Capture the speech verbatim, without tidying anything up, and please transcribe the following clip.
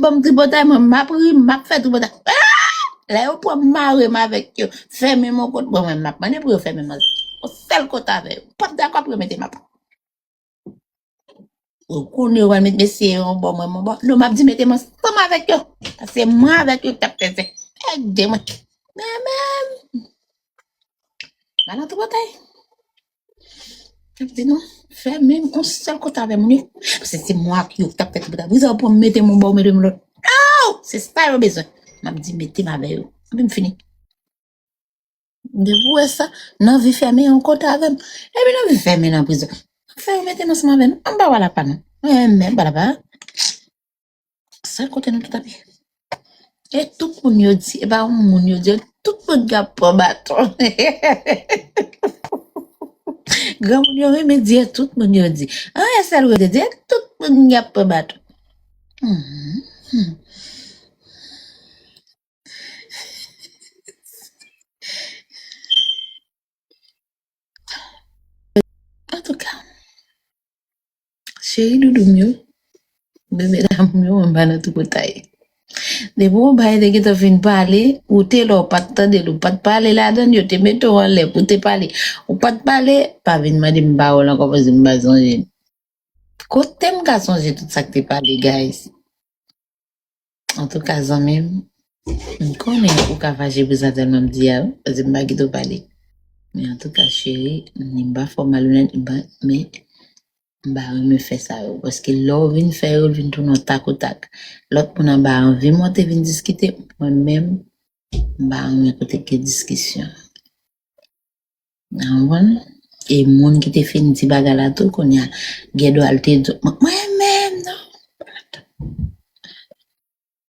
Ban m tripotay, mwen, m ap ri, m ap fè tripotay. Ah! Lè yo pran m mare m avèk yo, fèmen m yon kot, bon, mwen, m ap mande pou yo fèmen m yon sèl kot avè yo. M p ap dakò pou yo mete m ap. Ou konnen yo pral met mesye yo yon bò, mwen, m yon bò. Non, m ap di mete m ansanm avèk yo. Paske mwen avèk yo k t ap fè zèk. Ede mwen. Men, men. M al antre bòtay. M ap di non. Fè menm yon sèl kote avè moun yo. Paske se mwen ak yo k t ap fè tripotay. Briza, ou pran m mete m yon bò, ou mete m lòt. Aw! Se sa yo bezwen. M ap di mete m avè yo. Epi m fini. Depi w wè sa, nan vi fèmen yon kote avè m. Epi nan vi fèmen nan prizon. Fè yo mete m ansanm avè nou. An ba w alapa non. Mwen menm ba alapa. Sèl kote nou tout ap ye. E tout moun yo di, e pa yon moun yo di, tout moun k ap pran baton. Granmoun yo renmen di, e tout moun yo di. An, e sèl yo te di, e tout moun k ap pran baton. Mhm. Antouka, cheri doudou m yo, bebe damou m yo, mwen pa nan tripotay. Depi yon bagay te gentan fin pale, ou te la, ou pa t tande l, ou pa t pale ladan l, yo te mete w anlè pou te pale, ou pa t pale, pa vin mande m pawòl ankò, paske m pa sonje. Kote m ka sonje tout sa k te pale, guys? Antouka, zanmi m, m konnen ou ka fache pou sa tèlman m di a, wi, paske m pa kite w pale. Men antouka, cheri, ni m pa fè w malonèt, ni m pa, men m pa renmen fè sa yo. Paske lè w vin fè yo, l vin tounen w tak o tak. Lòt moun anba anvi monte vin diskite, mwen menm, m pa renmen kote gen diskisyon. Ou konprann? E moun ki te fin di bagay la tou, kounye a, gen dwa l te di, mwen, mwen,